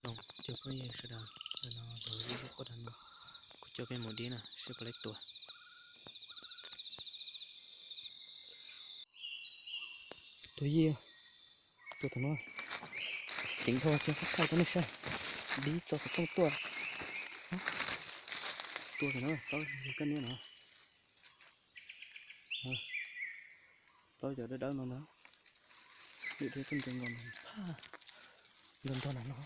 Zoo, cov phooj ywg sawv daws, ntawm no lawv lub quaj dag no, kuv coj peb mus dib na seb puas tau tua. Tua yij, tua tam no, ceev dhau, cia kuv thaij rau nej saib, dib tso xov tooj tuaj. Tua tam no, plaub yog kab niab no. Plaub cov dawb dawb no ntag, lwm dhia tuaj nres nkaus no, phaj, ntog ntog na no.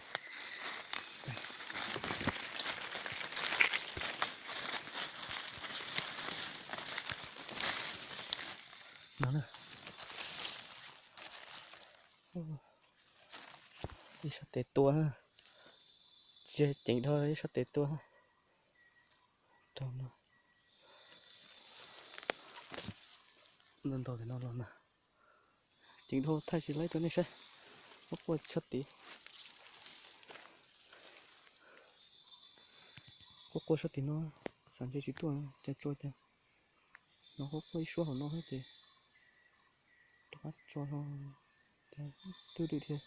No na, ib sab tes tua, tsis ceev dhau, ib sab tes tua. Rau no, ntog ntog pem no los na. Ceev dhau, thaij tsis laib rau nej saib. Quaj quaj sab tid, quaj quaj sab tim no, xav ntshe tsis tuaj, cas tso cas. No quaj quaj ib suab hauv no thiab ces rov qab tso, twb lwm dhia.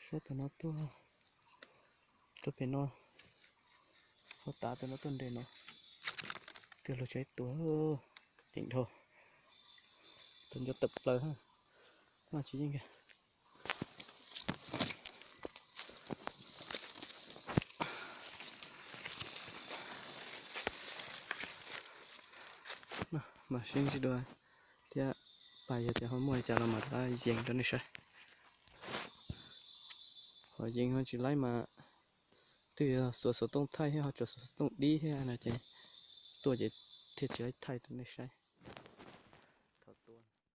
Sab tim no tuaj, rau pem no, hauv tav tim no tuaj nres no, twb luag tsev tua, ceev dhau, tua nco tawm plaws, maj tsis yeej. Mam sib ntsib dua thiab, pais yog tias ho muaj li cas los mam rov yees rau nej saib. Ho yees ho tsis laib mas twb yog xuas xov tooj thaij thiab ho tso xov tooj dib thiab no ces tuaj ces thiaj tsis laib thaij rau nej saib.